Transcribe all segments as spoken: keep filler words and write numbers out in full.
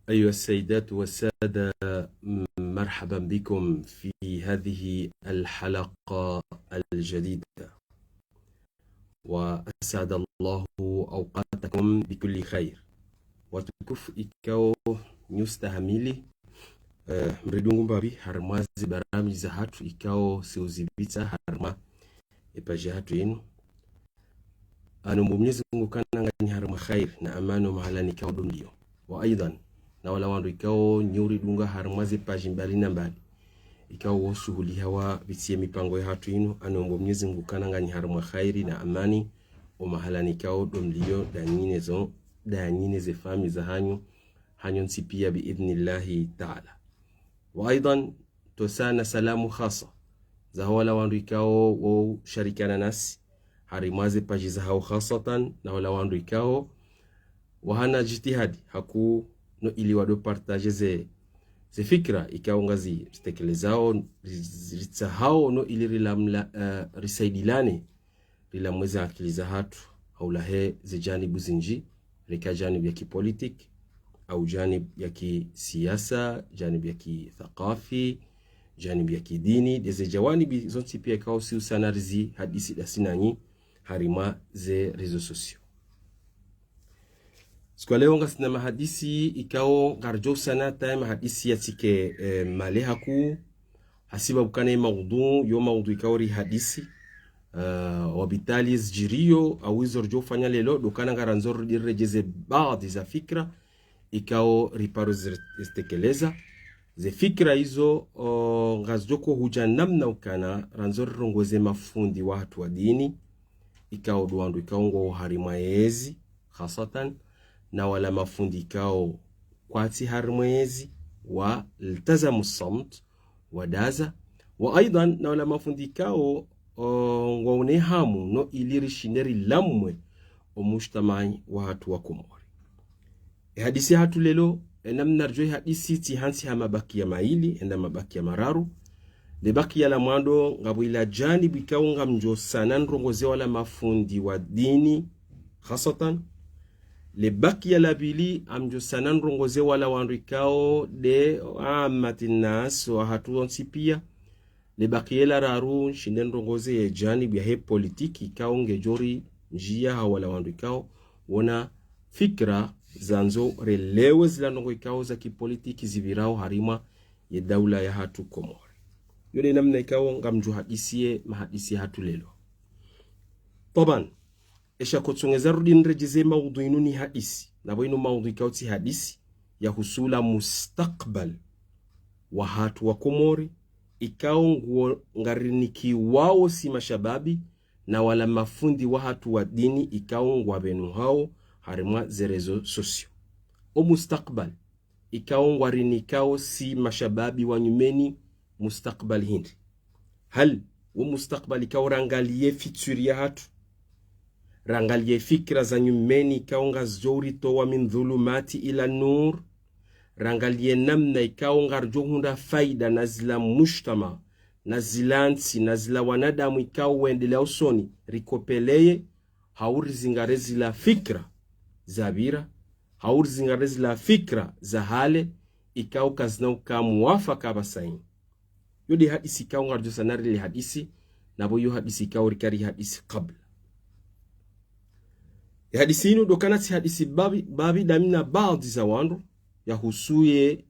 أيها السيدات والسادة، مرحبا بكم في هذه الحلقة الجديدة، وأسعد الله أوقاتكم بكل خير. Watukufu ikao nyi ustahamili, eh, mridungu mbapvi harimwa ze barnamaji zahatru ikao si uzipvitsa harimwa e page yahatru inu. Anomba Mwenyezi Mungu ukana nganyi harimwa khairi na amani o mahala nikao ndo mlio. Wa aidhan, na wala wandru ikao nyi uridunga harimwa ze page mbali na mbali ikao wo shuhuliha wapvitsiye mipango yahatru inu, anomba Mwenyezi Mungu ukana nganyi harimwa khairi na amani o mahala nikao ndo mlio, nda nyi ne zo, nda nyi ne ze famiyi zahanyu, hanyu ntsi pia biidhnillahi taala. Wa aidhan, ntsosa na salamu khasa zaho wala wandru ikao wo usharikiana nasi harimwa ze page zahawo, khasatan na wala wandru ikao wahana jitihadi hakuu no ili wado partager ze, ze fikra ikao ngazi ritekelezao, ri-, ritsahao no ili rilamla, eh, risaidilane, rilamwe ze akili zahatru, ha ulahe ze janibu zinji, reka janibu ya kipolitiki, au janibu ya kisiasa, janibu ya kithakafi, janibu ya kidini, nde ze jawanibu zontsi pia ikao si usana rizihadisi ndasi nanyi harimwa ze réseaux sociaux. Siku ya leo ngasina mahadisi ikao ngaridjo usana taye mahadisi yatsike, eh, male hakuu, hasibabu ukana ye maudhu, yo maudhu ikao rihadisi, eh, wapvitali zidjiriyo, au izo ridjo ufanya leo, ndo ukana ngarandzo rudi riredjeze baadhi za fikra ikao riparo zir-, zitekeleza. Ze fikra izo, o, ngazidjo ko hudja namna ukana randzo rirongoze mafundi wahatru wa dini, ikao ndo wandru ikao ngwao harimwa yezi, khasatan, na wala mafundi ikao kwatsi harimwa yezi, wa iltazamu samt, wadaza, wa aidhan, na wala mafundi ikao, o, ngwao ne hamu no ili rishinde rilamwe o mujtamai wahatru wa Komori. E hadisi yahatru leo, e namna ridjo ihadisi tsi hantsi ha mabakiya maili, enda mabakiya mararu. Le bakiya la mwando, ngapvo ila janibu ikao ngamdjo usana nirongoze wala mafundi wa dini, khasatan. Le bakiya la pvili, ngamdjo usana nirongoze wala wandru ikao nde ammati nnas wahatru wontsi pia. Le bakiya la raru, nshinde nirongoze ye janibu yahe politiki ikao ngedjo ridjiya ha wala wandru ikao wona fikra zandzo relewe zila ndrongoo ikao za kipolitiki zipvirao harimwa ye daula yahatru Komori. Yo nde namna ikao ngamdjo hadisiye mahadisi yahatru leo. Taban, esha kotsongeza rudi niredjeze maudhu inu nihadisi, na pvo inu maudhu ikao tsihadisi, yahusu la mustakbal wahatru wa Komori, ikao nguo ngarinikiwao si mashababi, na wala mafundi wahatru wa dini ikao ngwapvenuhao harimwa ze réseaux sociaux. O mustakbal, ikao ngwarinikao si mashababi wa nyumeni, mustakbal hindri? Hal wo mustakbal ikao rangaliye futur yahatru, rangaliye fikra za nyumeni ikao ngazidjo uritowa min dhulumati ila nur, rangaliye namna ikao ngaridjo hundra faida na zila mujtama, na zila ntsi, na zila wanadamu ikao wendelea usoni, rikopveleye, hau rizingare zila fikra zapvira, hau rizingare zila fikra za hale, ikao kazina uka muwafaka pvasa inu. Yo nde hadisi ikao ngaridjo usana rile hadisi, na pvo yo hadisi ikao rika rihadisi kabla. E hadisi inu ndo ukana tsihadisi mbapvi, mbapvi ndami na baadhi za wandru, yahusu ye,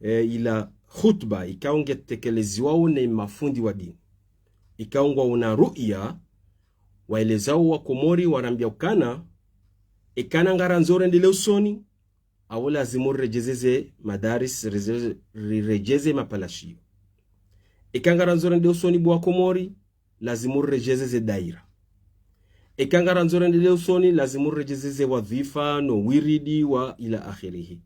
e, ila khutba ikao ngetekeleziwao ne mafundi wa dini, ikao ngwao na ru'ya, waelezao wa Komori, warambia ukana, eka ngarandzo rendelee usoni, awo lazimu riredjeze ze madaris, rize-, riredjeze mapalashiyo. Eka ngarandzo rendelee usoni bo wa Komori, lazimu riredjeze ze daira. Eka ngarandzo rendelee usoni, lazimu riredjeze ze wadhifa no wiridi wa ila akhirihi.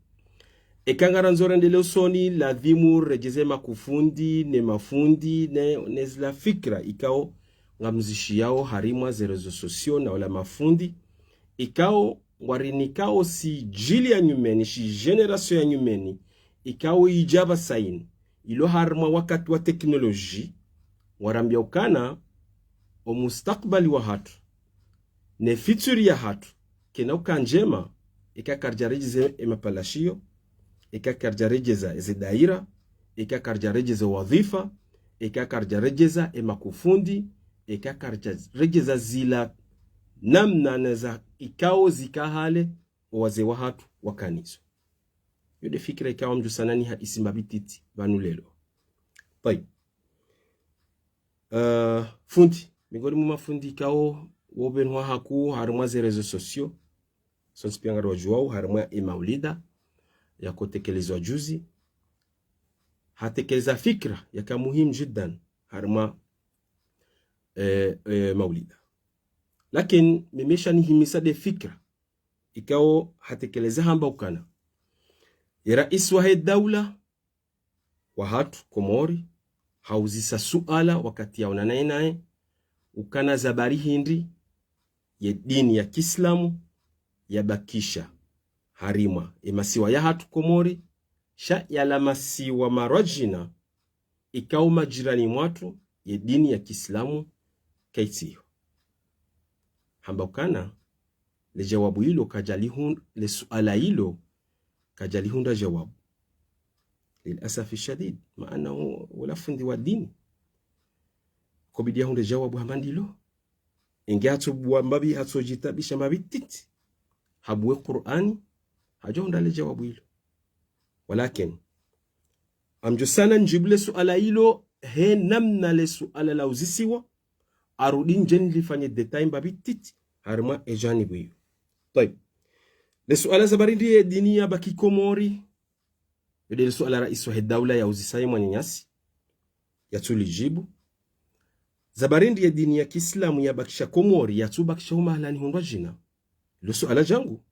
Eka ngarandzo rendelee usoni, lazimu riredjeze makufundi ne mafundi ne, ne zila fikra ikao ngamzishiyao harimwa ze réseaux sociaux na wala mafundi, ikao ngwarinikao si djili ya nyumeni, si génération ya nyumeni, ikao idja pvasa inu, ilo harimwa wakati wa teknoloji, ngwarambia ukana o mustakbali wahatru ne futur yahatru kena uka ndjema, eka karidja redjeze e mapalashiyo, eka karidja redjeza eze daira, eka karidja redjeza wadhifa, eka karidja redjeza emakufundi, eka karidja redjeza zila namna na za ikao zika hale owazee wahatru wakanazo. Yo nde fikira ikao ngamdjo sananiha isi mbapvi ntiti pvanu leo. Tayib. Eh, fundi, miongoni mwa mafundi ikao wopvenwa hakuu harimwa ze réseaux sociaux, sontsi pia ngariwadjuwao harimwa emaulida yakotekelezwa juzi, hatekeleza fikira yaka muhimu jiddan harimwa, eh, eh, maulida. Lakini mimi sha nihimisa nde fikira ikao hatekeleza hamba ukana ye raisi wahe daula wahatru Komori hauzisa suala wakati yaonana naye, ukana za bari hindri ye dini ya kiislamu yabakisha harimwa emasiwa yahatru Komori, sha yala masiwa marwadjina ikao majirani mwahatru ye dini ya kiislamu kaitsiyo. Hamba ukana le jawabu ilo kadjalihun-, le suala ilo kadjalihundra jawabu. Lil asafi shadid, maana wo, wola fundi wa dini kobidi yahundre jawabu hama ndilo. Inge hatsobuwa mbapvi, hatsodjitaabisha mbapvi ntiti, habuwe Qur'ani, hadjohundra le jawabu ilo. Walakin ngamdjo sana nidjibu le suala ilo he namna le suala lauzisiwa, arudi ndje nilifanye détail mbapvi ntiti harimwa ejanibu iyo. Tayib. Le suala za bari hindri ye dini yabaki Komori, yo nde le suala raisi wahe daula yauzisa ye mwananyasi, yatsulidjibu. Za bari hindri ye dini ya kiislamu yabakisha Komori, yatsubakisha omahalani hundrwadjina. Lo suala djangu,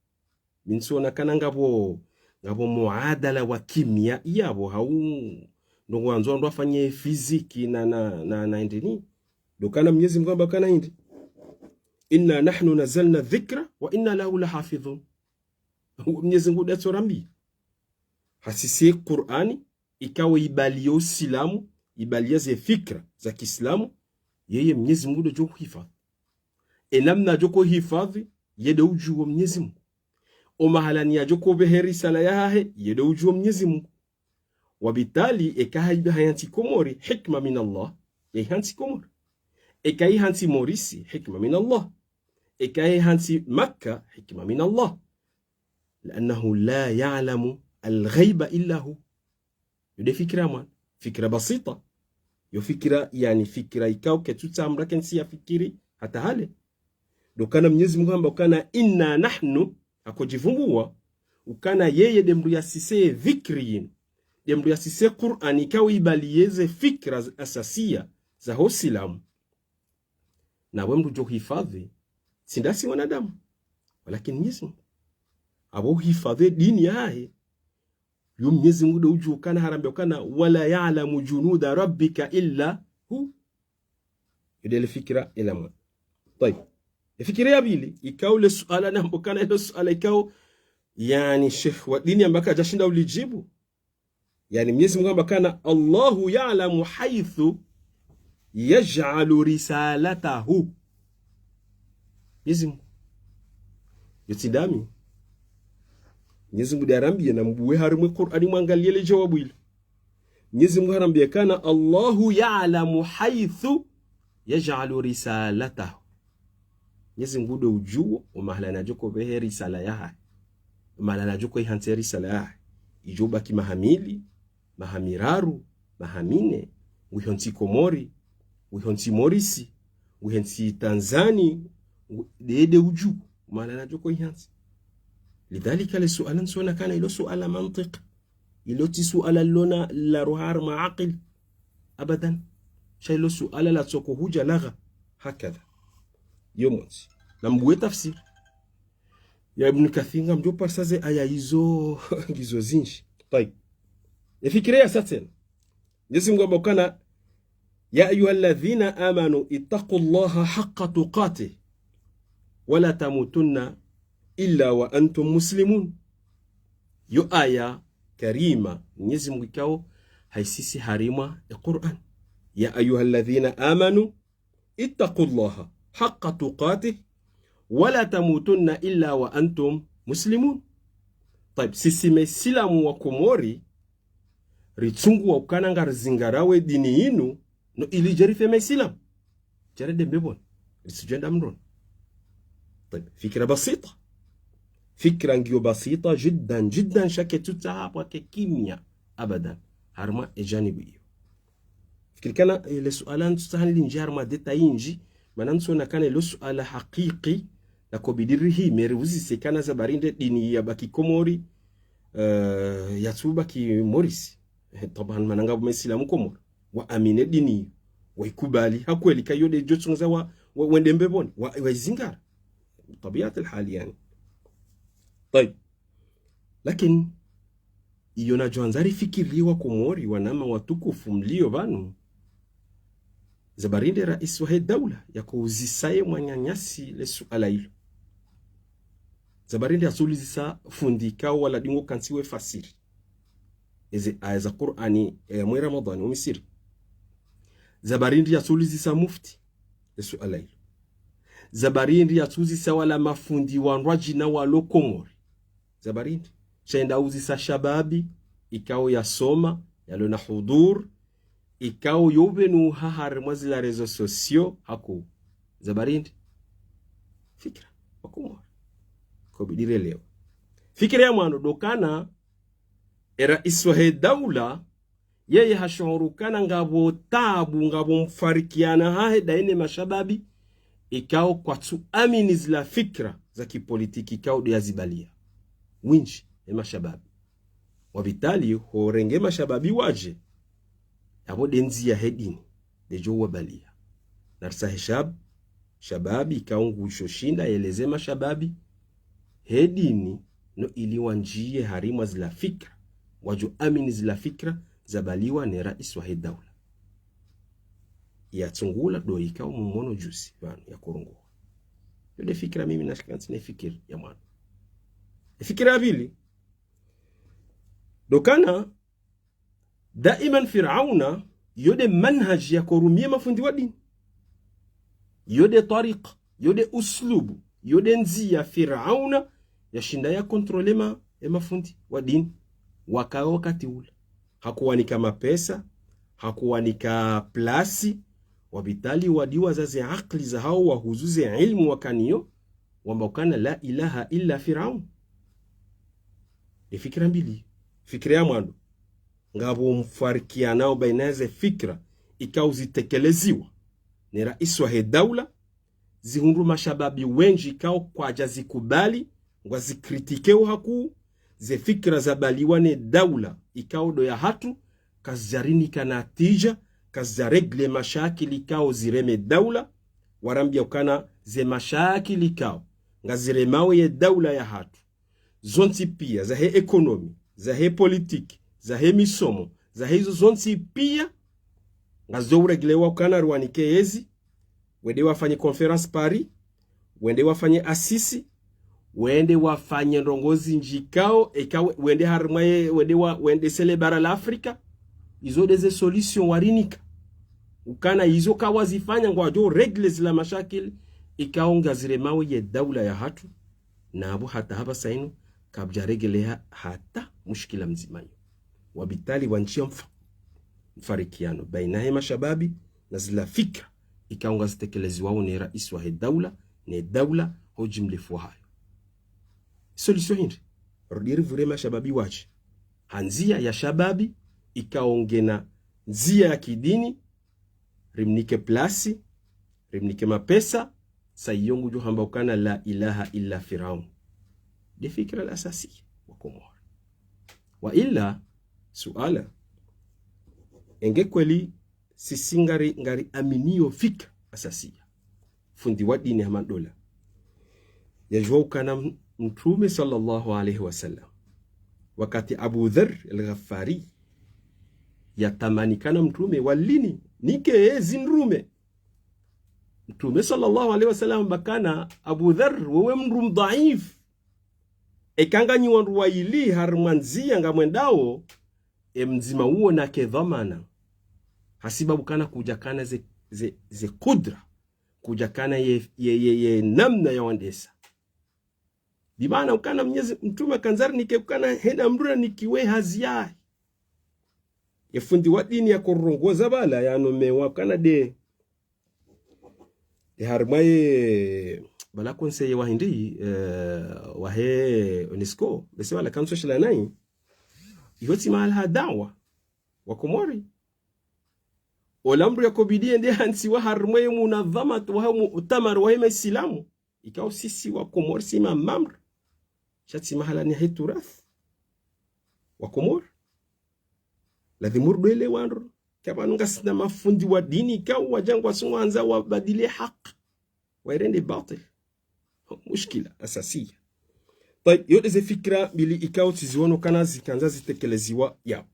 mi ntsiona kana ngapvo, ngapvo muadala wa kimia iyapvo hau ndrongoo wandzo wandru wafanye fiziki na, na, na, na hindri ni. Ndo ukana Mnyezi Mungu hamba ukana hindri: إنا نحن نزلنا الذكر وإنا له لحافظون. Mnyezi Mungu nde yatsorambiya. Hasisi Qur'ani, ikao ibaliya usilamu, ibaliya ze fikira za kiislamu, yeye Mnyezi Mungu nde yadjo uhifadhwi. Enamna yadjo uhifadhwi, ye nde udjuwo Mnyezi Mungu. Omahalani yadjo upvehe risala yahahe, ye nde udjuwo Mnyezi Mungu. Wabitali eka hayi-, hayantsi Komori, hikma min Allah, yayihantsi Komori. Eka yihantsi Morisi, hikma min Allah. Eka yihantsi Makka, hikma min Allah. لأنه لا يعلم الغيب إلا هو. Yo nde fikira mwana, fikira basita. Yo fikira, yaani fikira ikao ketsu tsamra kentsi yafikiri hata hale. Ndo ukana Mnyezi Mungu hamba ukana إنا نحن, hakodjivumbuwa, ukana yeye nde mndru yasise dhikri yinu, nde mndru yasise Qur'ani ikao ibaliya ze fikira za asasiya zaho usilamu. Na we mndru udjo uhifadhwi, tsi ndasi wanadamu, walakin Mnyezi Mungu. Apvo uhifadhwi dini yahahe, yo Mnyezi Mungu nde udjuwo ukana harambiya ukana: ولا يعلم جنود ربك إلا هو. Yo nde le fikira ila mwana. Tayib. Ye fikira ya pvili, ikao le suala namba ukana ilo suala ikao, yaani sheikh wa dini amba kadjashinda ulidjibu. Yaani Mnyezi Mungu hamba ukana: الله يعلم حيث يجعل رسالته. Mnyezi Mungu. Yo tsi ndami. Mnyezi Mungu nde yarambiya, nambuwe harimwa Qur'ani mwangaliye le jawabu ilo. Mnyezi Mungu harambiya ukana: الله يعلم حيث يجعل رسالته. Mnyezi Mungu nde udjuwo omahalani yadjo upvehe risala yahahe. Omahalani yadjo ihantsi risala yahahe. Idjo baki maha mili, maha miraru, maha mine, nguhantsi Komori, nguhantsi Morisi, nguhantsi Tanzani, ngu-, nde nde udjuwo omahalani yadjo ihantsi. Lidhalika le suala ntsiona kana ilo suala mantiq. Ilo tsi suala lona la roha harimwa akili. Abadan. Sha ilo suala latsoko hudja lagha. Hakadha. Yo mwandzo. Nambuwe tafsiri ya Ibn Kathir, ngamdjo parisa ze aya izo ngizo zinji. Tayib. Ye fikira ya sa tsena. Mnyezi Mungu hamba ukana: يا أيها الذين آمنوا اتقوا الله حق تقاته ولا تموتن إلا وأنتم مسلمون. Yo aya karima, Mnyezi Mungu ikao hayisisi harimwa e Qur'an. يا أيها الذين آمنوا اتقوا الله حق تقاته ولا تموتن إلا وأنتم مسلمون. Tayib, sisi mesilamu wa Komori, ritsunguwa ukana ngarizingarawo ye dini yinu, no ili djerife mesilamu. Djeri de mbepvoni, risudjenda mroni. Tayib, fikira basita. Fikira ngiyo basita jiddan, jiddan, sha ketsutsaha pvwake kimya, abadan. Harumwa e janibu iyo. Fikiri kana, eh, le suala ntsutsaha nilindjiye harumwa détail nyindji, mana ntsona kana lo suala hakiki, na kobidi rihime riuzise kana za bari nde dini ya baki Komori, eh, yatsu baki Morisi. Eh, taban mana ngapvo mesilamu Komori. Waamini dini iyo. Waikubali, ha kweli ka iyo de djo tsungza wa, wa, wende mbepvoni, wa, waizingara. Tabiat al-hal, yani. Tayib. Lakini, iyo nadjo andza rifikiri wa Komori, wananya watukufu mlio pvanu. Za bari nde raisi wahe daula, yako uzisa ye mwananyasi le suala ilo. Za bari nde yatsu ulizisa fundi ikao wala dingo kantsi we fasiri. Eze aya za Kur'ani, eh, mwe Ramadhani, umisiri. Za bari nde yatsu ulizisa mufti, le suala ilo. Za bari nde yatsu uzisa wala mafundi wandru wadjina walo Komori. Za bari nde. Sha yende uzisa shababi, ikao yasoma, yalo na hudhur, ikao yo pvenu ha harumwa zila réseaux sociaux, hako. Za bari nde. Fikira, wa Komori. Kobidi relewe. Fikira ya mwando, do kana, e raisi wahe daula, yeye hashuhuru kana ngapvo tabu, ngapvo mfarikiana hahe daye ne mashababi, ikao kwatsu amini zila fikira za kipolitiki ikao de yazibalia. Windji, e mashababi. Wabitali, horenge mashababi wadje. Yapvo de ndziya he dini, de djo wabalia. Narisa he shab, shababi, ikao ngusho shinda, yeleze mashababi, he dini, no ili wandjiye harumwa zila fikira, wadjo amini zila fikira, zabaliwa ne raisi wahe daula. Yatsungula do ikao mumono juzi, pvanu, yakorongowa. Yo de fikira mimi nashikantsi ne fikira ya mwando. E fikira ya pvili, do kana, daiman Firauna, yo de manhaji yakorumia mafundi wa dini. Yo de tariqa, yo de uslubu, yo de ndziya Firauna, yashinda ya contrôler ma, e mafundi wa dini. Wakao wakati ula. Hakuwanika mapesa, hakuwanika plasi, wabitali wadiwa za ze akili zahao wahuzu ze ilmu wakanayo, wamba ukana la ilaha illa Firaun. De fikira mbili. Fikira ya mwando. Ngapvo mfarikianao baina ze fikira ikao zitekeleziwa ne raisi wahe daula, zihundru mashababi wendji ikao kwadja zikubali, ngwazikritikeo hakuu, ze fikira zabaliwa ne daula ikao do ya hatru, kazidjarinika natija, kazidja régler mashakili ikao zireme daula, warambia ukana ze mashakili ikao ngaziremao ye daula ya hatru. Zontsi pia, zahe économie, zahe politique, zahe misomo, zahe izo zontsi pia, ngazo uréglewa ukana riwanike yezi, wende wafanye conférence Paris, wende wafanye Assisi, wende wafanye ndrongoo zindji ikao, eka we-, wende harumwa ye, wende wa, wende sele bara la Afrika, izo de ze solution warinika. Ukana izo kawazifanya ngwadjo régler zila mashakili, ikao ngaziremao ye daula ya hatru, na apvo hata hapvasa inu, kapvadja régler ha-, hata mushkila mdzima yo. Wabitali wandjiya mfa-, mfarikiano baina he mashababi na zila fikira ikao ngazitekelezwao ne raisi wahe daula, ne daula ho jimlifu wahayo. Solution hindri? Rudi rivure mashababi wadje ha ndziya ya shababi ikao ngena ndziya ya kidini, rimnike plasi, rimnike mapesa, sa iyo ngudjo hamba ukana la ilaha illa Firaun. De fikira la asasiya wa Komori. Wa illa, suala, enge kweli sisi ngari, ngariaminio fikira asasiya, fundi wa dini hama dola, yadjuwa ukana m-, Mtrume swallallahu alayhi wa sallam, wakati Abu Dharr al-Ghifari yatamani kana Mtrume walini, nike ezi ndrume. Mtrume swallallahu alayhi wa sallam hamba ukana, Abu Dharr, wewe mndru mdhaifu. Eka nganyi wandru wayili harumwa ndziya ngamwendao, e mdzima uwo nake dhwamana. Hasibabu kana kudjakana ze, ze, ze kudra. Kudjakana ye, ye, ye, ye namna ya wandesa. Bimaana ukana Mnyezi Mtrume kandzari nike ukana hena mndru ra nikiwe hazi yahe. Ye fundi wa dini yakorongoza pvala yanomewa ukana de, de harimwa ye pvala conseiller wa hindri, eh, wahe UNESCO, bese pvala kanso shila nayi. Iyo tsi mahala ha daawa wa Komori. Ola mndru yakobidi yende hantsiwa harimwa ye munadhamat wahe mu'tamar wahe maislamu. Ikao sisi wa Komori si mamamr. Sha tsi mahala ni he turath wa Komori. Ladhimu rudwele wandru. Kapvanu ngasina mafundi wa dini ikao wadja ngwasungwandza wabadile haki, wairende batil. Mushkila asasiya. Tayib, yo de ze fikira mbili ikao tsiziwono kana zikandza zitekeleziwa yao.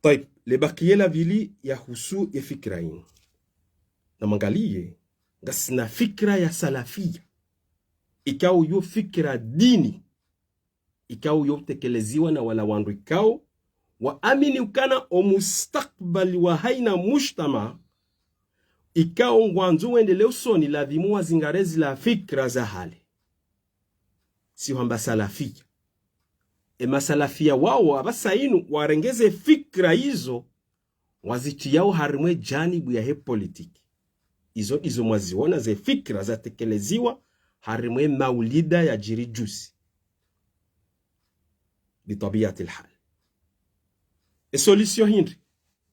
Tayib, le bakiye la pvili yahusu ye fikira yinu. Namwangaliye, ngasina fikira ya salafiya. Ikao yo fikira dini. Ikao yo utekeleziwa na wala wandru ikao waamini ukana o mustakbali wa haina mujtama, ikao ngwandzo wendele usoni, ladhimu wazingare zila fikira za hale. Si hwamba salafiya. E masalafiya wao apvasa inu warenge ze fikira izo, wazitiyao harimwa e janibu yahe politiki. Izo, izo mwaziona ze fikira zatekeleziwa harimwa e maulida yajiri juzi. Bitwabiyati lhal. E solution hindri?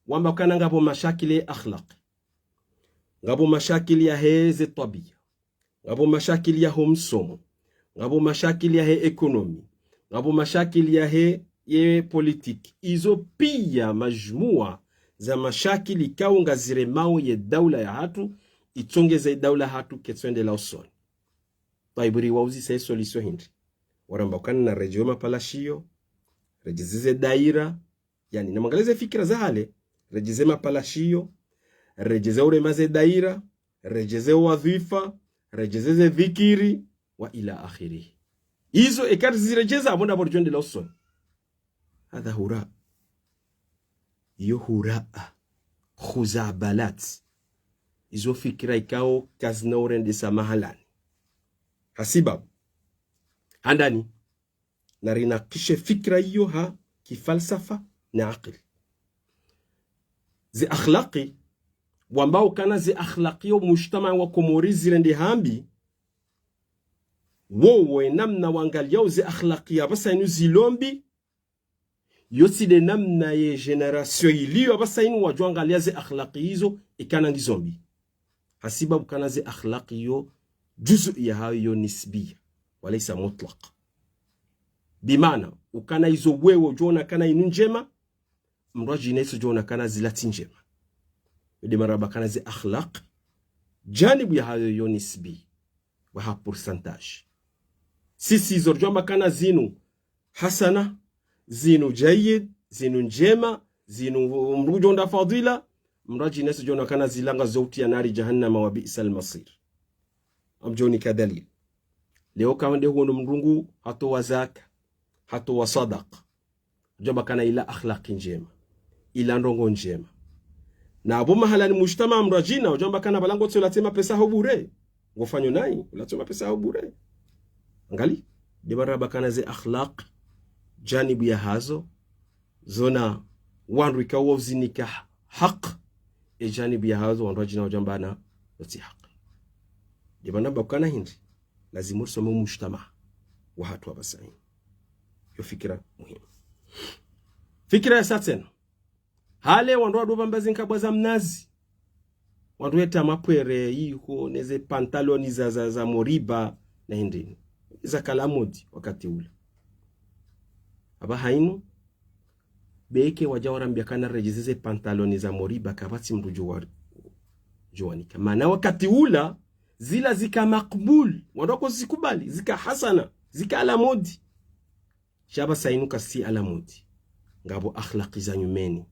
Wamba ukana ngapvo mashakili ye akhlaqi. Ngapvo mashakili yahe ze twabiya. Ngapvo mashakili yaho msomo. Ngapvo mashakili yahe ekonomi. Ngapvo mashakili yahe ye politiki. Izo piya majumua za mashakili ikao ngaziremao ye daula yahatru, itsongeza ye daula yahatru ketsuendela usoni. Tayib, ri wauzisa e solution hindri? Waramba ukana na redjewe mapalashiyo, redjeze ze daira, yani, namwangaliye ze fikira za hale, redjeze mapalashiyo, redjeze urema ze daira, redjeze wadhwifa, redjeze ze dhikiri, wa ila akhirih. Izo eka riziredjeza apvo ndapvo ridjoendela usoni. Hadha hura. Iyo hura. Khuzabalat. Izo fikira ikao kazina urendesa mahalani. Hasibabu. Handani. Na rinakishe fikira iyo ha kifalsafa na akili. Ze akhlaqi, wambao ukana ze akhlaqi yo mujtama wa Komori zirende hambi, wowo e namna wangaliyao ze akhlaqi apvasa inu zilo mbi, yo tsi de namna ye génération iliyo apvasa inu wadjo angaliya ze akhlaqi izo ikana ngizo mbi. Hasibabu ukana ze akhlaqi yo juzu yahayo yo nisbiya, walaysa mutlaq. Bimaana, ukana izo wewe udjoona kana inu ndjema, mndru wa djina izo udjoona kana zila tsi ndjema. Yo de marahaba ukana ze akhlaq, janibu yahayo yo nisbi, wa ha pourcentage. Sisi izo ridjo amba kana zinu hasana, zinu jayyid, zinu ndjema, zinu mndru udjo onda fadhila, mndru wa djina izo udjoona kana zila ngazo utiya nari jahannama wa bi'sal masir. Amdjoni ka dalil. Leo ka wende huono mndru ngu hatowa zaka, hatowa sadaqa. Udjo amba kana ila akhlaqi ndjema. Ila ndrongo ndjema. Na apvo mahalani mujtama mndru wa djina, udjo amba kana pvala ngotso ulatse mapesa ho bure. Ngofanyo nayi, ulatse mapesa ho bure. Angali, de marahaba ukana ze akhlaq, janibu yahazo, zona wandru ikao uzinika haq, e janibu yahazo wandru wa djina udjo amba na, yo tsi haq. De marahaba ukana hindri, lazimu risome o mujtama wahatru apvasa inu. Yo fikira muhimu. Fikira ya sa tsena. Hale wandru wadjo pvamba ze nkabwa za mnazi. Wandru weta mapwere, iho, neze pantaloni za, za, za moriba, na hindri. Zaka la mode wakati ula. Apvaha inu, beke wadja warambia kana redjeze ze pantaloni za moriba, kapvatsi mndru djo wa-, djo wanika. Maana wakati ula, zila zika makbul, wandru wako zikubali, zika hasana, zika la mode. Sha apvasa inu kazitsi la mode. Ngapvo akhlaqi za nyumeni.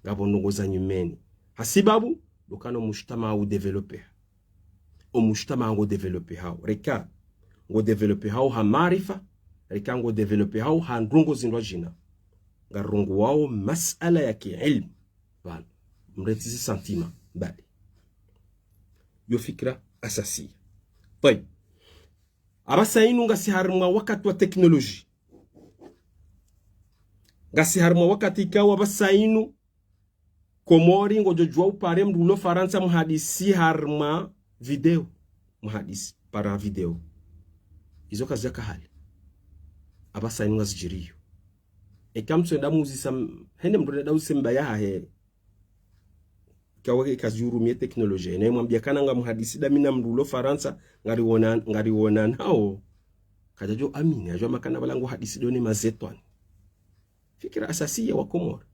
Ngapvo ndrongo za nyumeni. Hasibabu, ndo ukana o mujtama u développé. O mujtama ngo développé hao. Reka, ngo développé hao ha maarifa. Reka ngo développé hao ha ndrongo zindru wa djina. Ngarongoao masala ya kiilmu. Pvanu. Mrentsi ze sentiment. Mbali. Yo fikira asasiya. Tayib. Apvasa inu ngasi harimwa wakati wa teknoloji. Ngasi harimwa wakati ikao apvasa inu Komori ngodjo djuwa upare mndru ulo Farantsa muhadisi harimwa video. Muhadisi, para video. Izo kazidjaka hale. Apvasa inu ngazidjiriyo. Eka mtsuenda muzisa m-, hende mndru nenda uzise mbaba yahahe. Kawe kazihurumie teknoloji. Naye mwambia kana ngamhadisi dami na mndru ulo Farantsa, ngariwona, ngariwonanao. Kadjadjo amini, hadjuwa makana pvala ngohadisi done mazetwani. Fikira asasiya wa Komori.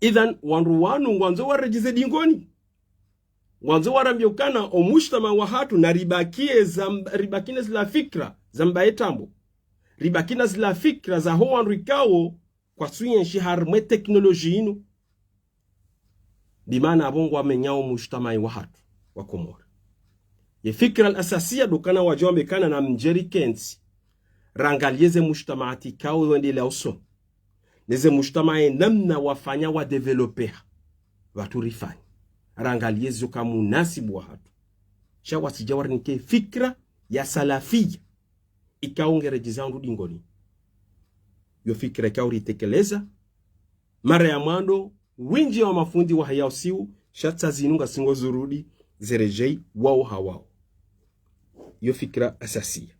Idhan, wandru wanu ngwandzo waredjeze dingoni. Ngwandzo warambie ukana omujtamaa wahatru na ribakie za mb-, ribaki na zila fikira za mbaba ye tambo. Ribaki na zila fikira zaho wandru ikao kwatsuyenshi harimwa ye teknoloji inu. Bimaana apvo ngwamenyao mujtamaa wahatru wa Komori. Ye fikira al-asasiya ndo ukana wadjo wambe kana namdje rikentsi. Rangalie ze mujtamaati ikao wendelea usoni. Neze mujtamaa ye namna wafanya wadéveloppeha. Pvatsu rifanya. Rangalie zo ka munasibu wahatru. Sha wasidja warinike fikira ya salafiya. Ikao ngeredjeza wandru dingoni. Yo fikira ikao ritekeleza. Mara ya mwando, windji wa mafundi wahaya usiu, sha tsi zinu ngasi ngozirudi, zeredjei, wao ha wao. Yo fikira asasiya.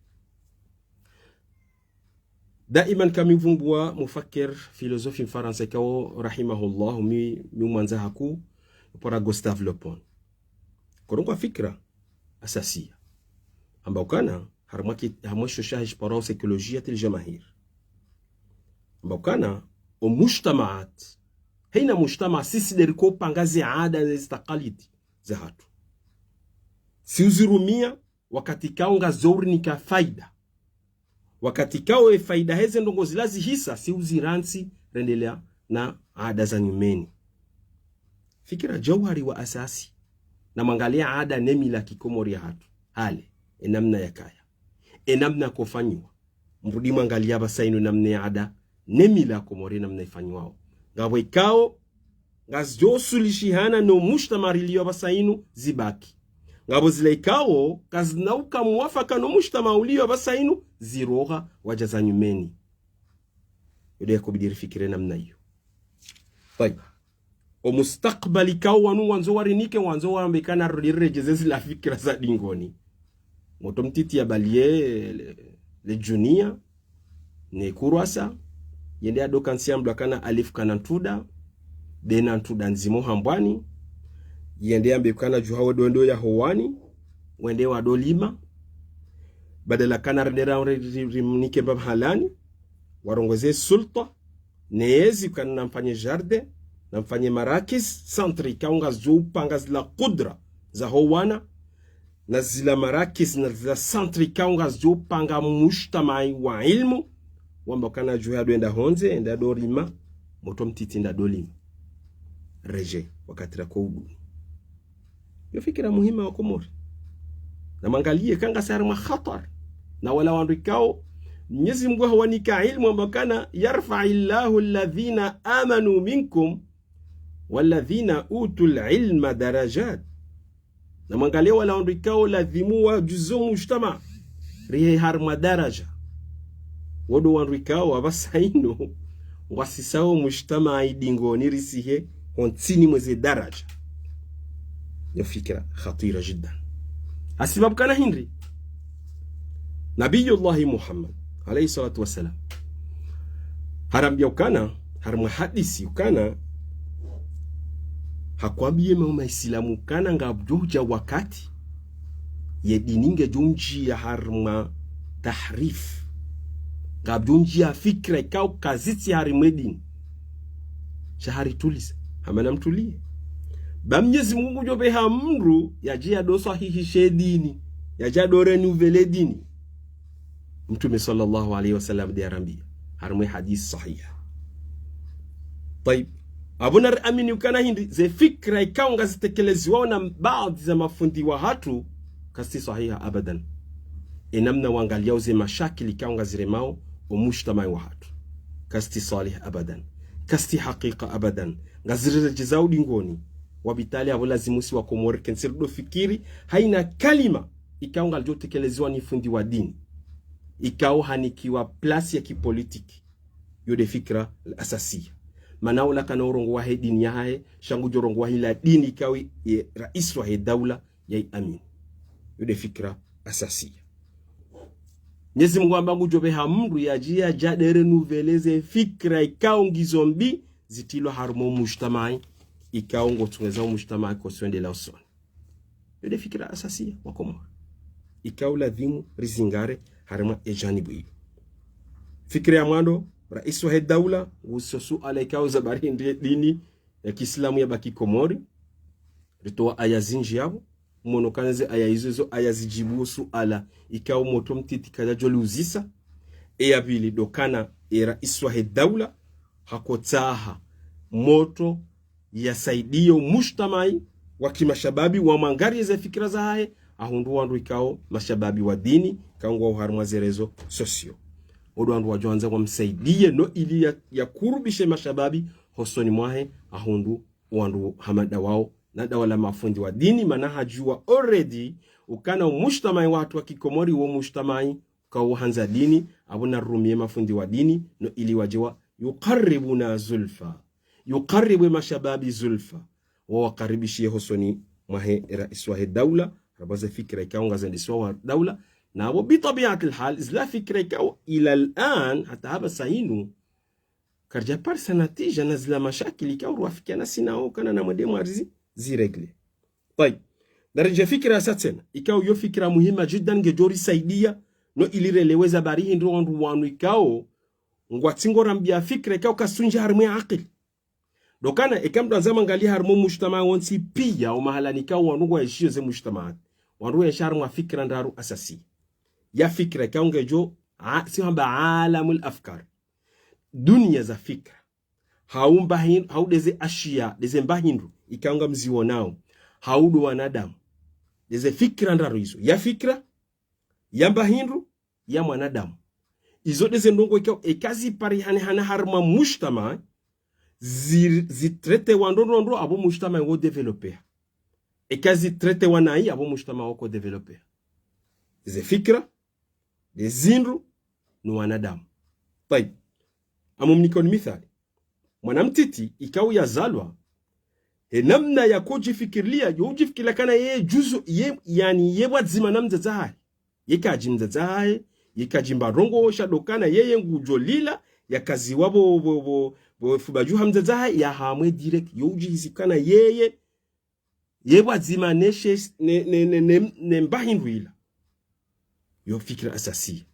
Daiman kami mvumbuwa mufakir, filozofi mfarantsa ikao, rahimahullah, mi, mi umwandza haku, para Gustave Le Bon. Korongoa fikira asasiya. Amba ukana, harimwa ki-, harimwa sho shahe shiparao psychologiyatil jamahir. Amba ukana, omujtamaat, hayina mujtamaa sisi nde riko upanga ze ada ne zitakalidi zahatru. Si uzirumia, wakati ikao ngazo urinika faida. Wakati ikao ye faida heze ndrongoo zila zihisa, si uzirantsi rendelea na ada za nyumeni. Fikira jauhari wa asasi. Namwangalie ada ne mila kikomori yahatru. Hale, ye namna yakaya. Ye namna kofanyiwa. Mrudi mwangalie apvasa inu namna ye ada ne mila Komori namna ifanyiwao. Ngapvo ikao, ngazidjo usulishihana no mujtamaa rilio apvasa inu zibaki. Ngapvo zila ikao, kazina uka muwafaka no mujtamaa ulio apvasa inu ziroha wadja za nyumeni. Yo nde yakobidi rifikire namna iyo. Tayib. Omustakbali ikao wanu ngwandzo warinike, ngwandzo wambe kana rudi riredjeze zila fikira za dingoni. Mtoto mtiti ya balie le, le junia, ne kurwasa, yende yado kantsi yambwa kana alif kana ntuda, be na ntuda ndzima hambwani, yende yambe kana juha wedo ndo ya howani, wende wado lima, badala kana rende ra, ri, ri, rimnike mbapvi halani, warongoze sultwa, neyezi kana namfanye jardin, namfanye marakis, centre ikao ngazidjo upanga zila kudra zaho wana, na zila marakis, na zila centre ikao ngazidjo upanga mujtamaa wa ilmu, wamba kana juha yado enda hondze, enda yado rima, mtoto mtiti nda do lima. Redjei, wakati rako uduni. Yo fikira muhimu wa Komori. Namwangalie ka ngasi harimwa khatar. Na wala wandru ikao, Mwenyezi Mungu hawanika ilmu amba kana, يرفع الله الذين آمنوا منكم والذين أوتوا العلم درجات. Namwangalie wala wandru ikao ladhimu wadjuzo mujtamaa. Rihe harimwa daraja. Wo ndo wandru ikao apvasa inu. Ngwasisao mujtamaa idingoni risihe hontsini mweze daraja. Yo fikira khatira jiddan. Hasibabu kana hindri. Nabiyullahi Muhammad, alayhi salatu wassalam. Harambia ukana, harimwa hadisi ukana, hakwambie mauma Islamu ukana ngapvodjo udja wakati, ye dini ngedjo ndjia harimwa tahrif. Ngapvodjo ndjia fikira ikao kazitsi harimwa ye dini. Sha harituliza, hamba namtulie. Ba Mwenyezi Mungu ngudjo pveha mndru, yadje yado swahihishe dini, yadje yado renouveler dini. Mtrume swallallahu alayhi wa sallam nde yarambia, harimwa ye hadisi swahiha. Tayib. Apvo nariamini ukana hindri, ze fikira ikao ngazitekeleziwao na baadhi za mafundi wahatru, kazitsi swahiha abadan. Ye namna wangaliao ze mashakili ikao ngaziremao, omujtamaa wahatru. Kazitsi swalih abadan. Kazitsi hakika abadan. Ngaziredjezao dingoni. Wabitali apvo lazimu si wa Komori, kentsi rido fikiri, hayina kalima. ikao ngalidjo tekeleziwa ni fundi wa dini, ikao hanikiwa place ya kipolitiki. Yo nde fikira al-asasiya. Mana ola kana urongowa he dini yahahe, sha ngudjo rongowa hila dini ikao ye raisi wahe daula yayiamini. Yo nde fikira asasiya. Mwenyezi Mungu hamba ngudjo pveha mndru yadje yadje yade renouvelé ze fikira ikao ngizo mbi, zitrilwa harumwa o mujtamai, ikao ngotsungeza o mujtamai kotsi hwendelea usoni. Yo nde fikira asasiya wa Komori, ikao ladhimu rizingare harumwa e janibu iyo. Fikira ya mwando, raisi wahe daula, nguhusiso suala ikao za bari hindri ye dini ya kiislamu yabaki Komori. Ritowa aya zinji yapvo, mwono kana ze aya izo, izo aya zijibu suala ikao mtoto mtiti kadjadjo liuzisa. E ya pvili ndo kana e raisi wahe daula hakotsaha mtoto yasaidiye o mujtamai wa kimashababi, wamwangariye ze fikira zahahe, ahundru wandru ikao mashababi wa dini, ikao ngwao harumwa ze réseaux sociaux. Wo ndo wandru wadjo wandza wamsaidiye no ili ya, yakurubishe mashababi hosoni mwahe, ahundru wandru hama nda wao, na nda wala mafundi wa dini, mana hadjuwa already ukana o mujtamai wahatru wa kikomori wo mujtamai ikao handza dini, apvo narumiye mafundi wa dini, no ili wadje wa yuqarribuna zulfa. Yuqarribu mashababi zulfa. Wawakaribishiye hosoni mwahe raisi wahe daula, harumwa ze fikira ikao ngazendeswa wa daula, na apvo bitabiatil hal, zila fikira ikao ila al-an, hata hapvasa hinu, karidja parisa natija na zila mashakili ikao ruwafikiana si nao kana na mwende mwarizi ziréglé. Tayib. Naridje fikira sa tsena, ikao yo fikira muhima jiddan ngedjo risaidiya, no ili relewe za bari hindri wandru wanu ikao ngwatsi ngorambiya fikira ikao kazitsunji harumwa ye akili. Ndo kana eka mndru handza mwangaliye harumwa o mujtamaa wontsi piya, o mahalani ikao wandru ngwaishiyo ze mujtamaa, wandru wenshi harumwa fikira ndraru asasiya. Ya fikira ikao ngedjo, a, si hamba alamul afkar. Duniya za fikira. Hau mbahin-, hau ndeze ashiya, ndeze mbahindru, ikao ngamziwonao. Hau ndo wanadamu. Ndeze fikira ndraru izo. Ya fikira, ya mbahindru, ya mwanadamu. Izo ndeze ndrongoo ikao, eka ziparihane hana harumwa mujtamaa, zi, zitraitewa ndro ndro ndro apvo mujtamaa wo développeha. Eka zitraitewa nayi apvo mujtamaa wo ko développeha. Ze fikira, ndeze zindru, no wanadamu. Tayib. Ngamumnikoni mithali. Mwana mtiti, ikao yazalwa, he namna yako djifikirilia, yo udjifikirilia kana yeye juzu, ye, yaani ye pvwadzima na mdzadze hahe. Ye kadji mdzadze hahe, ye kadji mba ndrongoo sha ndo kana yeye ngudjo lila, yakaziwa pvo, pvo, pvo, pvo fupvadju ha mdzadze hahe, yahamwe direct, yo udjihisi kana yeye, ye pvwadzima ne she, ne, ne, ne, ne, ne mbahindru ila. Yo fikira asasiya.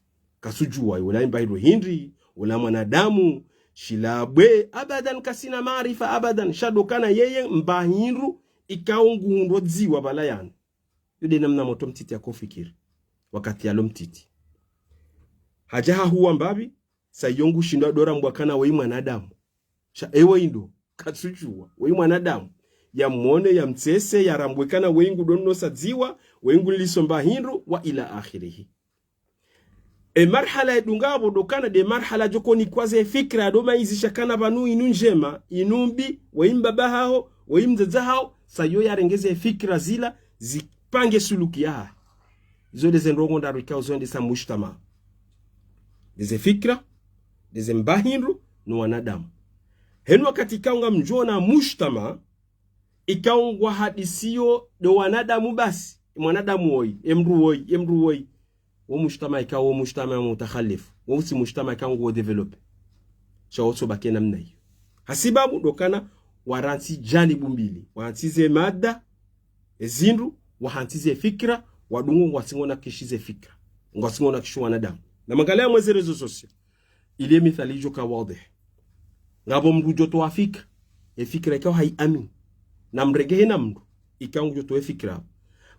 Kasudjuwa, yo ula mbahindru hindri, ula mwanadamu, shilabwe, abadan kasina maarifa, abadan, sha ndo kana yeye mbahindru, ikao nguhundro dziwa pvala yanu. Yo nde namna mtoto mtiti yako fikiri. Wakati yalo mtiti. Hadja hahuwa mbapvi, sa yo ngushindwa ndo rambwa kana weyi mwanadamu. Sha ewe indo, katsudjuwa, weyi mwanadamu. Yamwone, yamtsese, yarambwe kana weyi ngudo nosa dziwa, weyi nguliso mbahindru, wa ila akhirihi. E marhala yadunga apvo ndo kana nde marhala djo konikwa ze fikira ndo maizisha kana pvanu inu ndjema, inu mbi, weyi mbaba haho, weyi mdzadze haho, sa yo yarenge ze fikira zila, zipange suluki yahahe. Izo ndeze ndrongoo ndraru ikao zo ndesa mujtamaa. Ndeze fikira, ndeze mbahindru, no wanadamu. Henu wakati ikao ngamdjo ona mujtamaa, ikao ngwahadisiyo ndo wanadamu basi, e mwanadamu woyi, e mndru woyi, e mndru woyi. Wo mujtamaa ikao, wo mujtamaa mutakhalifu. Wo utsi mujtamaa ikao nguwo développé. Sha wo tso baki namna iyo. Hasibabu ndo kana warantsi janibu mbili. Warantsi ze mada, e zindru, wahantsi ze fikira, wadungo ngwatsi ngonakishi ze fikira. Ngwatsi ngonakishi wanadamu. Na mwangaliye harumwa ze réseaux sociaux. Ile mithali idjo ka wadhih. Ngapvo mndru djo towa fikira. E fikira ikao hayiamini. Na mrenge hena mndru. Ikao ngudjo towa e fikira.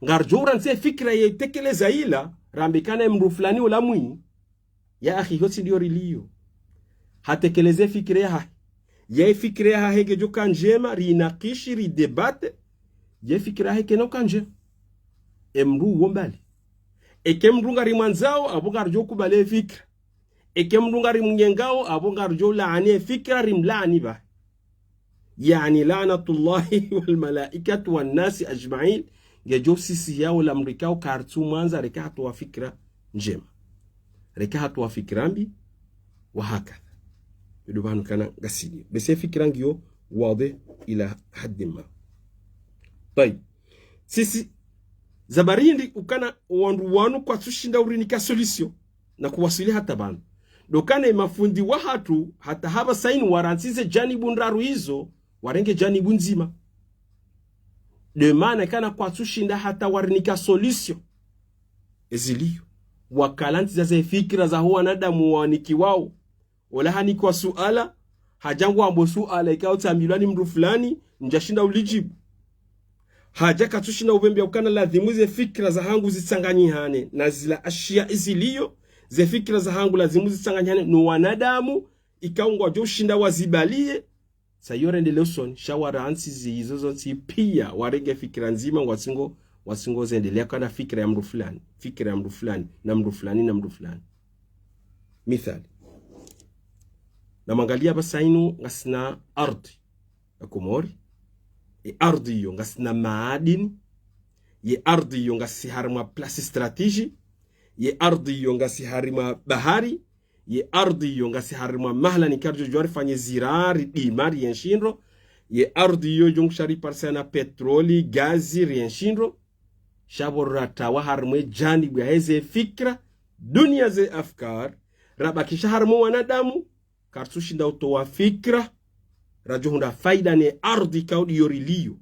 Ngaridjo urantsi e fikira yetekeleza ila, rambe kana e mndru fulani ula mwi. Ya akhi, hotsi ndiyo riliyo. Hatekeleze fikira yahahe. Ye fikira yahahe ngedjo ka ndjema, rinakishi, ridébatté. Ye fikira yahahe kayina uka ndjema. E mndru uwo mbali. Eke mndru ngarimwandzao, apvo ngaridjo kubali e fikira. Eke mndru ngarimnyengao, apvo ngaridjo laani e fikira, rimlaani pvahe. Yaani, لعنة الله والملائكة والناس أجمعين. Ngedjo usisi yao la mdru ikao kartsu mwandza reka hatowa fikira ndjema, reka hatowa fikira mbi, wa hakadha. Yo ndo pvanu ukana ngasiliyo. Basi fikira ngiyo wadhih ila haddi ma. Tayib. Sisi, za pvili ndi ukana wandru wanu kwatsu shinda urinika solution na kuwaswili hata pvanu. Ndo ukana mafundi wahatru hata hapvasa inu warantsize janibu ndraru izo, warenge janibu ndzima. Ndo maana ukana kwatsu shinda hata warinika solution eziliyo. Wakalantsiza ze fikira zaho wanadamu wanikiwao. Ola hanikiwa suala, hadja ngwambo suala ikao tsambilwa ni mdru fulani, ndja shinda ulidjibu. Hadja katsu shinda upvembea ukana ladhimu ze fikira zahangu zitsanganyihane na zila ashiya eziliyo, ze fikira zahangu ladhimu zitsanganyihane no wanadamu ikao ngwadjo ushinda wazibaliye. Sa iyo rendelee usoni, sha warantsizi izo zontsi pia, warenge fikira ndzima, ngwatsingo, ngwatsingo zendelea ukana fikira ya mdru fulani, fikira ya mdru fulani, na mdru fulani, na mdru fulani. Mithali. Namwangaliye hapvasa inu ngasina ardhi ya Komori. Ye ardhi iyo ngasina maadini. Ye ardhi iyo ngasi harimwa place stratégique. Ye ardhi iyo ngasi harimwa bahari. Ye ardhi iyo ngasi harimwa mahala ni karidjo djuwa rifanye ziraa, ridima, rienshi ndro. Ye ardhi iyo djo ngusha riparisa na pétrole, gazi, rienshi ndro. Sha pvo ratawa harimwa e janibu yahe ze fikira, dunia ze afkar, rabakisha harimwa wanadamu, kartsu shinda utowa fikira, radjo hundra faida ne ardhi ikao ndiyo riliyo.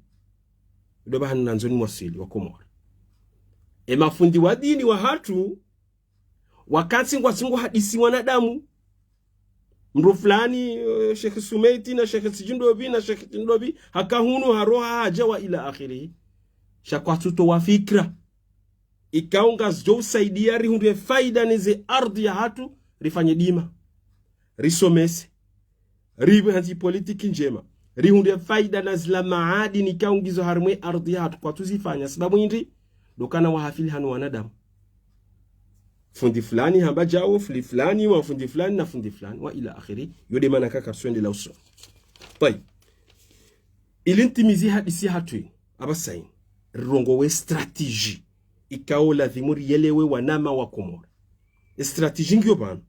Ndo pvahanu nandzo niwaswili wa Komori. E mafundi wa dini wahatru, wakantsi ngwatsingo hadisi wanadamu. Mdru fulani, eh, Sheikh Sumeiti na Sheikh Sijindobi na Sheikh Sijindobi, haka hunu haroha hadja wa ila akhirihi. Sha kwatsu towa fikira ikao ngazidjo usaidia rihundre faida ne ze ardhi yahatru, rifanye dima, risomese, ripve hantsi politiki ndjema, rihundre faida na zila maadini ikao ngizo harimwa e ardhi yahatru, kwatsu zifanya. Sababu hindri? Ndo ukana wahafili hanu wanadamu. Fundi fulani hamba djao, fundi fulani, wa fundi fulani, na fundi fulani, wa ila akhiri. Yo nde maana ukana kartsu endelea usoni. Tayib. Ili nitimizi hadisi yahatru inu, hapvasa inu, rirongowe stratégie ikao ladhimu rielewe wananya wa Komori. E stratégie ngiyo pvanu.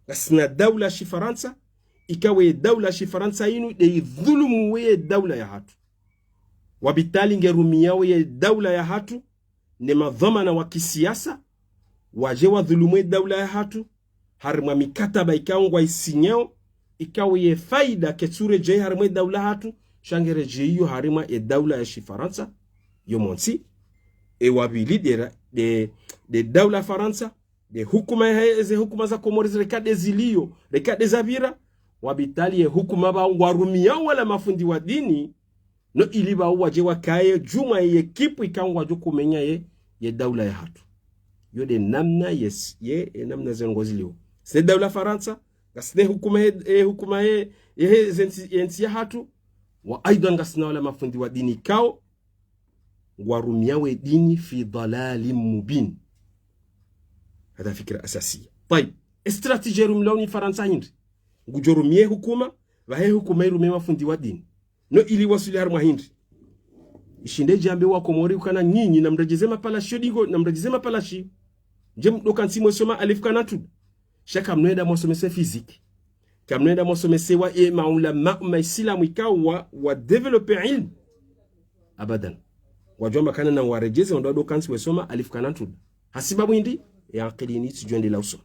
Ngasina daula ya shifarantsa, ikao ye daula ya shifarantsa inu nde idhulumu we ye daula yahatru. Wapvitali ngerumiao ye daula yahatru, ne madhwamana wa kisiasa, wadje wadhulumu ye daula yahatru, harimwa mikataba ikao ngwaisinyao, ikao ye faida ketsuredjei harimwa e daula yahatru, sha ngeredjeiyo harimwa e daula ya shifarantsa, yo montsi, e wapvili nde ra-, nde, nde daula ya Farantsa, nde hukuma ya, ze hukuma za Komori zireka nde ziliyo, reka nde zapvira, wapvitali ye hukuma pvao ngwarumiao wala mafundi wa dini, no ili pvao wadje wakaye djumwa ye ekipu ikao ngwadjo kumenya ye, ye daula yahatru. Yo nde namna yes, ye, e namna ze ndrongoo ziliyo. Sine daula Farantsa, ngasine hukuma ye, e hukuma ye, ye he ze ntsi, ye ntsi yahatru, wa aidhan ngasina wala mafundi wa dini ikao ngwarumiao e dini fi dalalin mubin. Hadha fikira asasiya. Tayib. E stratégie irumilwao ni Farantsa hindri? Ngudjo rumia e hukuma, pvahe hukuma irumie mafundi wa dini. No ili waswili harimwa hindri? Ishinde idjambe wa Komori ukana nyinyi namredjeze mapalashi yo dingo, namredjeze mapalashi. Ndje mdo kantsi mwesoma alif kana ntuda. Sha kamwenda mwasomese physique. Kamwenda mwasomese wa e maulama, ma islamu ikao wa, wa développer ilmu. Abadan. Wadjuwa ukana na waredjeze wandru wado kantsi wesoma alif kana ntuda. Hasibabu hindri? E akili ini itsidjo endelea usoni.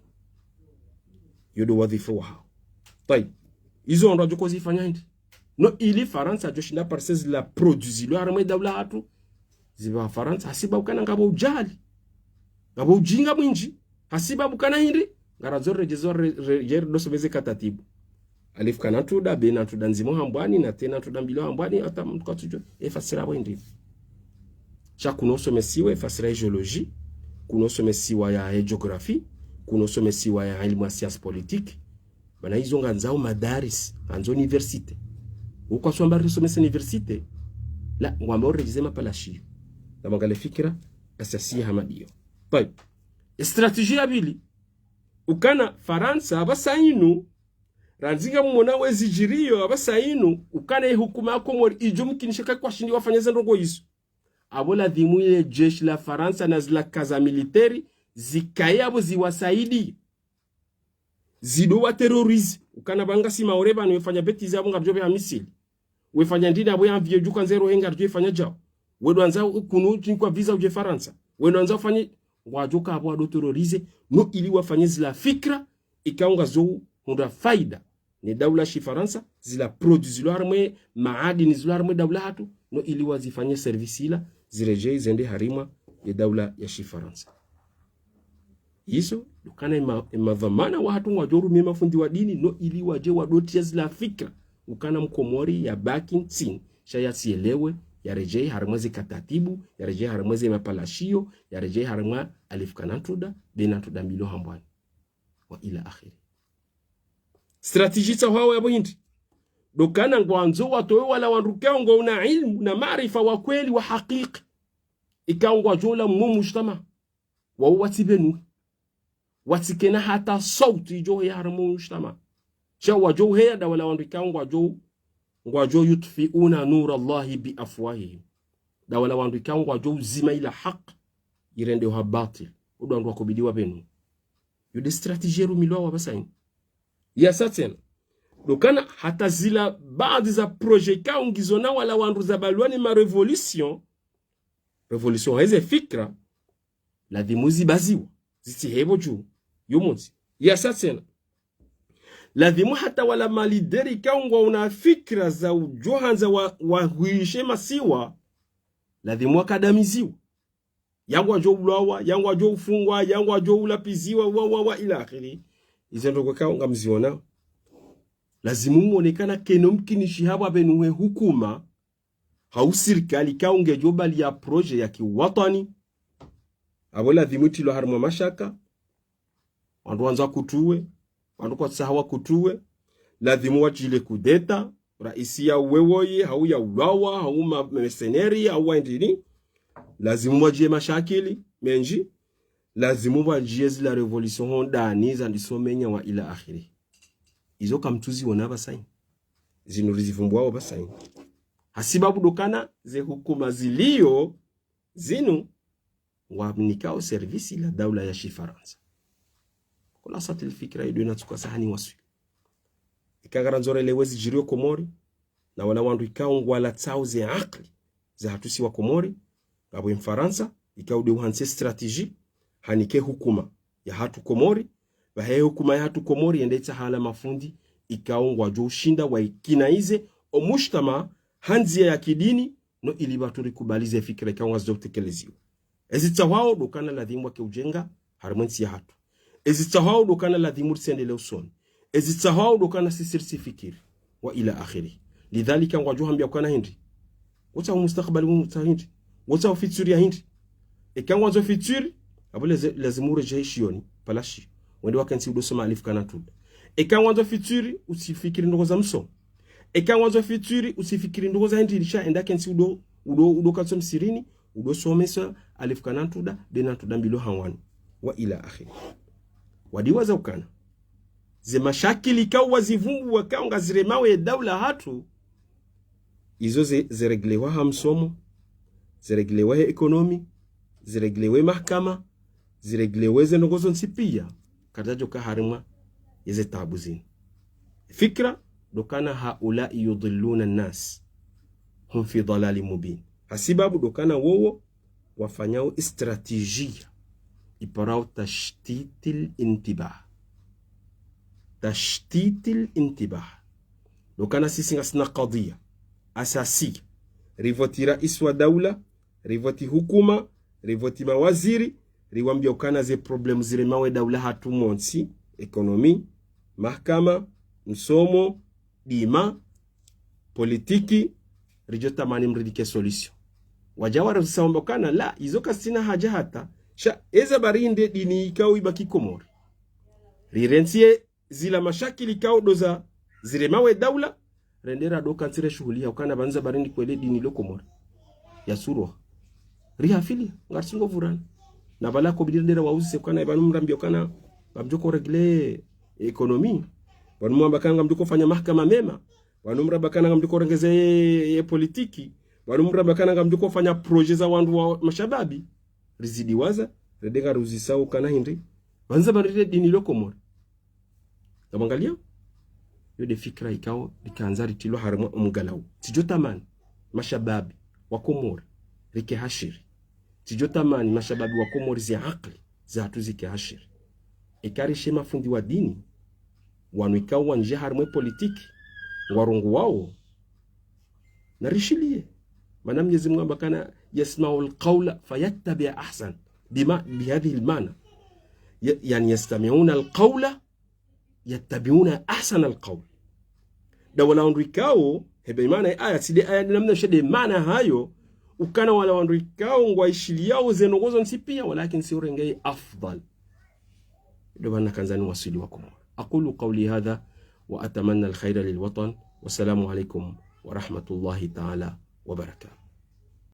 Yo ndo wadhifa wahao. Tayib. Izo wandru wadjo kozifanya hindri? No ili Farantsa yadjo shinda parisa zila produits zilo harimwa e daula yahatru, zipve Farantsa, hasibabu ukana ngapvo ujahili. Ngapvo ujinga mwindji. Hasibabu ukana hindri? Ngarandzo redjezo re, re, redjezo ridosomeze katatibu. Alif kana ntuda, be na ntuda ndzima hambwani, na te na ntuda mbili hambwani, hata mdru katsudjuwa e fasira pvo hindri. Sha kuno usomesiwa e fasira e géologie, kuno usomesiwa ya e géographie, kuno usomesiwa ya ilmu ya science politique. Mana izo ngandzao madaris, ngandzo université. Ukwaswamba risomese université, la, ngwamba uredjeze mapalashi yo. Namwangalie fikira asasiya hama ndiyo. Tayib. E stratégie ya pvili, ukana Farantsa hapvasa inu, randzi ngamumona we zidjiriyo hapvasa inu, ukana e hukuma ya Komori idjo mkinisha kakwashindi wafanya ze ndrongoo izo. apvo ladhimu ile jeshi la Farantsa na zila kaza militeri zikaye apvo ziwasaidi. Zido wa terrorize. Ukana pvanu ngasi Maore pvanu wefanya bêtise apvo ngaridjo pveha misili. Wefanya ndini apvo ya mvio djuka ndzero he ngaridjo ifanya djao. Wendo wandza kunu tinkwa visa udje Farantsa. Wendo wandza ufanye ngwadjo ka apvo wado terrorize. No ili wafanye zila fikira ikao ngazo hundra faida ne daula shifarantsa, zila produit zilo harumwa maadini zilo harumwa daula hatru, no ili wazifanye service ila, ziredjei zende harumwa ye daula ya shifarantsa. Izo, ndo ukana ema, emadhwamana wahatru ngwadjo rumia mafundi wa dini, no ili wadje wadotia zila fikira, ukana mkomori yabaki ntsini, sha yatsielewe, yaredjei harumwa ze katatibu, yaredjei harumwa ze mapalashio, yaredjei harumwa alif kana ntrunda, be na ntrunda mbili hambwani. Wa ila akhiri. Stratégie tsahwao yapvo hindri? Ndo ukana ngwandzo watowe wala wandru ikao ngwauna ilmu na maarifa wa kweli wa hakiki. Ikao ngwadjo ula mwo mujtama. Wao watsi pvenuhe. Watsi kena hata sauti idjo heya harumwa mujtama. Sha wadjo uheya nda wala wandru ikao ngwadjo, ngwadjo yutfiuna nura Allahi bi afwahihim. Nda wala wandru ikao ngwadjo uzima ila haki irende ha batil. Ondo wandru wakobidiwa pvenu. Yo nde stratégie rumilwao apvasa ini. Yasa tsena. Ndo ukana hata zila baadhi za projet ikao ngizo na wala wandru zabalwa ni ma révolution, révolution heze fikira, ladhimu zibaziwa, zitsi hepvo dju, yo mundzi. Yasa tsena. Ladhimu hata wala ma leader ikao ngwauna fikira za udjo handza wa, wahwishe masiwa, ladhimu wakadamiziwa. Ya ngwadjo ulwawa, ya ngwadjo ufungwa, ya ngwadjo ulapiziwa, wa, wa, wa, ila akhiri. Izo ndrongoo ikao ngamziona. Ladhimu mwone ukana kayina umkinishiha apvo pvenu he hukuma, hau sirikali ikao ngedjo bali ya projet ya kiwatwani. Apvo ladhimu itrilwa harumwa mashaka. Wandru wandza kutuwe, wandru kwatsaha wakutuwe, ladhimu wadjile kudeta, raisi yauwe woye, hau yaulwawa, hau ma mercenaires, hau wa ndrini, ladhimu wadjie mashakili mendji, ladhimu wadjie zila révolution hondani zandiso menya wa ila akhiri. Izo kamtsuziona apvasa ini. Zinu rizivumbuao apvasa ini. Hasibabu ndo ukana ze hukuma zilio zinu ngwamnikao service la daula ya shifarantsa. Kula satili fikira ido ina tsuka sahani waswi. Ika ngarandzo relewe zidjiriyo Komori, na wala wandru ikao ngwalatsao ze akili za hatru si wa Komori, ngapvo mfarantsa, ikao nde uhantsi stratégie, hanike hukuma ya hatru Komori, pvahe hukuma ya hatru Komori yende itsaha wala mafundi, ikao ngwadjo ushinda waikinaize omujtama ha ndzia ya kidini, no ili pvatsu rikubali ze fikira ikao ngazidjo utekeleziwa. Ezitsahwao ndo ukana ladhimu wake ujenga harumwa entsi ya hatru. Ezitsahwao ndo ukana ladhimu ritsendelee usoni. Ezitsahwao ndo ukana sisi ritsifikiri. Wa ila akhiri. Lidhalika ngwadjo hambia ukana hindri. Wotsaho mustakbali wotsaho hindri. Wotsaho futur ya hindri. Eka ngwandzo futur, apvo leze, ladhimu uredjei shioni, palashi. Wende wakentsi udo soma alif kana ntrunda. Eka ngwandzo futur, utsifikiri ndrongoo za msomo. Eka ngwandzo futur, utsifikiri ndrongoo za hindri, lisha enda kentsi udo, udo, udo katso msirini, udo somesa alif kana ntrunda, be na ntrunda mbili hambwani. Wa ila akhiri. Wadiwaza ukana ze mashakili ikao wazivumbuwa ikao ngaziremao ye daula hatru, izo ze, zireglewa ha msomo, zireglewa he économie, zireglewe mahakama, zireglewe ze ndrongoo zontsi pia, karidjadjoka harumwa yeze taabu zinu. Fikira, ndo ukana هؤلاء يضلون الناس هم في ضلال مبين. Hasibabu ndo ukana wowo wafanyao stratégie iparao tashtitil intibah. Tashtitil intibah. Ndo ukana sisi ngasina kadhia asasiya. Rivoti raisi wa daula, rivoti hukuma, rivoti mawaziri, riwambia ukana ze problème ziremao ye daula hatru montsi, économie, mahakama, msomo, dima, politiki, ridjo tamani mridike solution. Wadja warisa wamba ukana, la, izo kasina haja hata, sha, eza bari nde dini ikao ibaki Komori. Rirentsiye zila mashakili ikao ndo za ziremao ye daula, rende radoka ntsi reshuhuliha ukana pvanu za bari ndi kweli dini lo Komori. Ya surwa. Rihafili, ngaritsungo vurana. Na pvala kobidi rende rawauzise ukana, pvanu mrambia ukana ngamdjoko régler économie. Pvanu mwamba ukana ngamdjoko fanya mahakama mema. Pvanu mramba ukana ngamdjoko rengeze ye, ye politiki. Wanu mramba kana ngamdjo ufanya projet za wandru wa mashababi. Rizidi waza, rende ngaruzisao kana hindri. Wandza pvanu rile dini lo Komori. Ngamwangalia? Yo nde fikira ikao, rikandza ritilwa harumwa omgalao. Tsidjo tamani, mashababi, wa Komori, rike hashiri. Tsidjo tamani, mashababi wa Komori zi akili, zahatru zike hashiri. Eka rishe mafundi wa dini, wanu ikao wandjia harumwa e politiki, ngwarongoao, narishiliye. Mana Mnyezi Mungu hamba kana يسمعون القول فيتبعون أحسنه. بما، بهذه المعنى. ي-، يعني يستمعون القول يتبعون أحسن القول. Nda wala wandru ikao, hebe imana ya aya, tsi nde aya nde namna sha nde mana hayo, ukana wala wandru ikao ngwaishiliao ze ndrongoo zontsi pia, walakin tsi urenge afdhal. Ndo mana kandza niwaswili wa Komori. أقول قولي هذا وأتمنى الخير للوطن. والسلام عليكم ورحمة الله تعالى وبركاته.